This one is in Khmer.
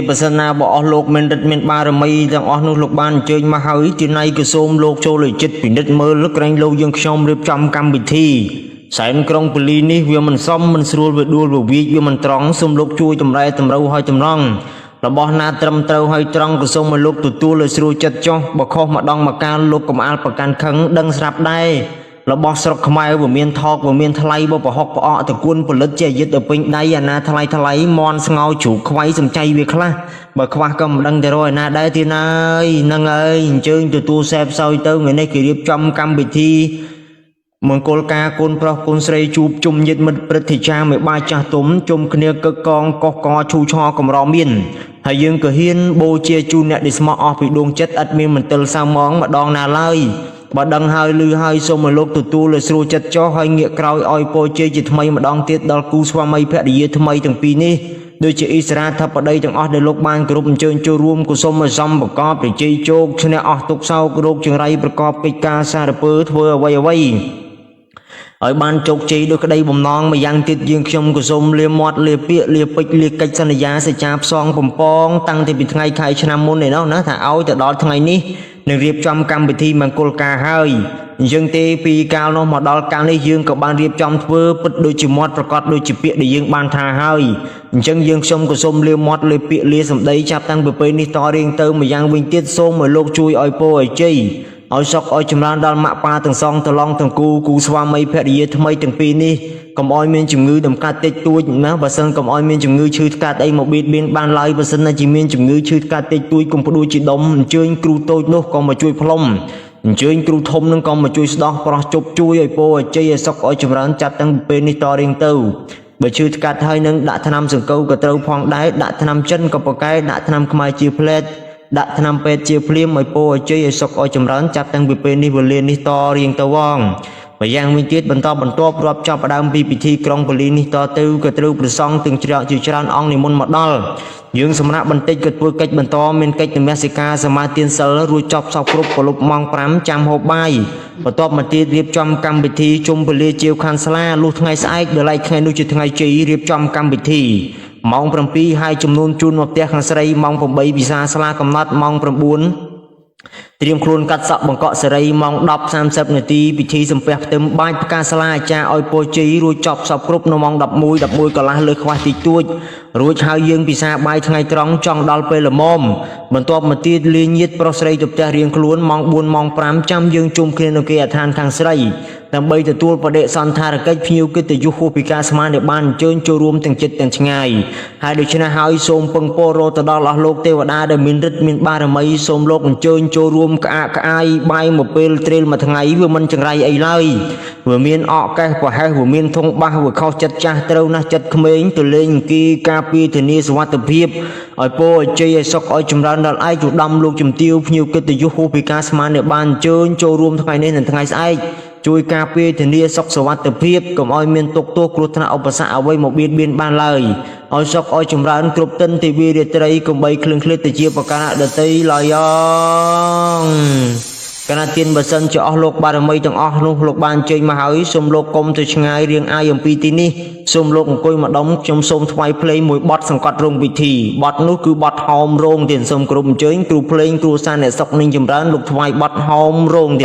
បើសិនណាបើអស់លោកមានរិទ្ធមានបារមីទាំងអស់នោះលោកបានអញ្ជើញមកហើយទីណៃក៏សូមលោកចូលឲ្យចិត្តពិនិត្យមើលក្រែងលោកយើងខ្ញុំរៀបចំកម្មវិធីសែនក្រុងពលីនេះវាមិនសមមិនស្រួលវាដួលវាវីកវាមិនត្រង់សូមលោកជួយតម្រែតម្រូវឲ្យតម្រង់របស់ណាត្រឹមត្រូវឲ្យត្រង់ក៏សូមឲ្យលោកទទួលឲ្យស្រួលចិត្តចុះបើខុសម្ដងម្កាលលោកកុំអាលប្រកាន់ខឹងដឹងស្រាប់ដែររបស់ស្រុកខ្មែរវាមានថោកវាមានថ្លៃបើប្រហុកផ្អកតគួនផលិតជាយិតឲ្យពេញដៃអាណាថ្លៃថ្លៃមន់ស្ងោជ្រូកខ្វៃសំចៃវាខ្លះបើខ្វះក៏មិនដឹងទៅរកឯណាដែរទៀតហើយហ្នឹងហើយអញ្ជើញទទួលសែបសោយទៅថ្ងៃនេះគេរៀបចំកម្មវិធីមង្គលការកូនប្រុសកូនស្រីជួបជុំញាតិមិត្តព្រឹទ្ធាចារ្យមេបាចាស់ទុំជុំគ្នាកឹកកងកោះកឈូឆរកម្រមានហើយយើងក៏ហ៊ានបូជាជូនអ្នកដែលស្មោះអស់ពីដួងចិត្តឥតមានមន្ទិលសៅមងម្ដងណាឡើយបើដឹងហើយឮហើយសូមឲ្យលោកទទួលឲ្យស្រួលចិត្តចុះហើយងាកក្រោយឲ្យពរជ័យជាថ្មីម្ដងទៀតដល់គូស្វាមីភរិយាថ្មីទាំងពីរនេះដូចជាអិសរាធិបតីទាំងអស់ដែលលោកបានគោរពអញ្ជើញចូលរួមក៏សូមឲ្យសំប្រកបព្រះជ័យជោគឈ្នះអស់ទុក្ខសោករោគចង្រៃប្រកបកិច្ចការសារពើធ្វើអ្វីអ្វីឲ្យបានជោគជ័យដោយក្តីបំណងម្យ៉ាងទៀតយើងខ្ញុំក៏សូមលាមាត់លាពាក្យលាពេចន៍លាកិច្ចសន្យាសេចចាផ្សងបំពងតាំងពីពីថ្ងៃខែឆ្នាំមុនឯណោះណាថាឲ្យទៅដល់ថ្ងៃនេះនឹងរៀបចំកម្មវិធីមង្គលការហើយអញ្ចឹងទេពីកាលនោះមកដល់កាលនេះយើងក៏បានរៀបចំធ្វើពិតដូចជាមាត់ប្រកាសដូចជាពាក្យដែលយើងបានថាហើយអញ្ចឹងយើងខ្ញុំក៏សូមលាមាត់លាពាក្យលាសម្ដីចាប់តាំងពីពេលនេះតរៀងទៅម្យ៉ាងវិញទៀតសូមឲ្យលោកជួយឲ្យពរឲ្យជ័យឲ្យសុខឲ្យចម្រើនដល់ម៉ាក់ប៉ាទាំងសងត្រឡងទាំងគូគូស្វាមីភរិយាថ្មីទាំងពីរនេះកុំឲ្យមានជំងឺដំកាត់តិចតួចណាបើសិនកុំឲ្យមានជំងឺឈឺថ្កាត់អីមកបៀតបៀនបានឡើយបើសិនណាជាមានជំងឺឈឺថ្កាត់តិចតួចកុំផ្ដួចជាដុំអញ្ជើញគ្រូតូចនោះក៏មកជួយផ្លុំអញ្ជើញគ្រូធំនឹងក៏មកជួយស្ដោះប្រោះជប់ជួយឲ្យពោឲ្យជ័យឲ្យសុខឲ្យចម្រើនចាប់តាំងពីពេលនេះតរៀងទៅបើឈឺថ្កាត់ហើយនឹងដាក់ថ្នាំសង្កូវក៏ត្រូវផងដែរដាក់ថ្នាំចិនក៏ប្រកែដាក់ថ្នាំខ្មែរជាផ្លែតដាក់ថ្នាំពេទ្យជាភ្លាមឲ្យពោឲ្យជ័យឲ្យសុខឲ្យចម្រើនចាប់តាំងពីពេលនេះវេលានេះតរៀងទៅវងម្យ៉ាងវិញទៀតបន្តបន្ទាប់រាប់ចាប់ផ្ដើមពីពិធីក្រុងពលីនេះតទៅក៏ត្រូវប្រសង់ទាំងច្រកជាច្រើនអង្គនិមន្តមកដល់យើងសម្រាប់បន្តិចក៏ធ្វើកិច្ចបន្តមានកិច្ចនមស្ការសមាទានសិលរួចចប់សពគ្រប់ប្រលប់ម៉ោង5ចាំហូបបាយបន្ទាប់មកទៀតរៀបចំកម្មវិធីជុំពលាជាវខាន់ស្លាលុះថ្ងៃស្អែកដល់ឡែកថ្ងៃនោះជាថ្ងៃជ័យរៀបចំកម្មវិធីម៉ោង7ហើយចំនួនជូនមកផ្ទះខាងស្រីម៉ោង8ពិសាស្លាកំណត់ម៉ោង9ត្រៀមខ្លួនកាត់សក់បង្កក់សេរីម៉ោង10:30នាទីពិធីសំពះផ្ទឹមបាចផ្កាស្លាអាចារ្យឲ្យពរជ័យរួចចប់សពគ្រប់នៅម៉ោង11 11កន្លះលើខ្វះតិចតួចរួចហើយយើងពិសាបាយថ្ងៃត្រង់ចង់ដល់ពេលល្មមបន្ទាប់មកទៀតលាញាតប្រុសស្រីទៅផ្ទះរៀងខ្លួនម៉ោង4ម៉ោង5ចាំយើងជុំគ្នានៅគេអដ្ឋានខាងស្រីដើម្បីទទួលបដិសន្ធារកិច្ចភ្ញៀវកិត្តិយសហួសពីការស្មានដែលបានអញ្ជើញចូលរួមទាំងចិត្តទាំងឆ្ងាយហើយដូច្នេះហើយសូមពឹងពររទៅដល់អស់លោកទេវតាដែលមានឫទ្ធិមានបារមីសូមលោកអញ្ជើញចូលរួមក្អាកក្អាយបាយមួយពេលត្រេលមួយថ្ងៃវាមិនចង្រៃអីឡើយវាមានអកកេះប្រហែសវាមានធុងបាសវាខុសចិត្តចាស់ត្រូវណាស់ចិត្តក្មេងទៅលេងអង្គីការពារធានាសុវត្ថិភាពឲ្យពរឲ្យជ័យឲ្យសុខឲ្យចម្រើនដល់ឯកឧត្តមលោកជំទាវភ្ញៀវកិត្តិយសហួសពីការស្មានដែលបានអញ្ជើញចូលរួមថ្ងៃនេះនិងថ្ងៃស្អែកជួយការពារធានាសុខសុវត្ថិភាពកុំឲ្យមានទុក្ខទោសគ្រោះថ្នាក់ឧបសគ្គអ្វីមកបៀតបៀនបានឡើយឲ្យសុខឲ្យចម្រើនគ្រប់ទិនទិវារាត្រីកុំបីឃ្លៀងឃ្លាតទៅជាប្រការដតីឡើយងកណាទានបើសិនជាអស់លោកបារមីទាំងអស់នោះលោកបានអញ្ជើញមកហើយសូមលោកកុំទៅឆ្ងាយរៀងអាយអំពីទីនេះសូមលោកអង្គុយម្ដុំខ្ញុំសូមថ្វាយភ្លេងមួយបទសង្កត់រោងពិធីបទនោះគឺបទហោមរោងទានសូមគោរពអញ្ជើញគ្រូភ្លេងគ្រូសាអ្នកសុកនឹងចម្រើនលោកថ្វាយបទហោមរោងទាន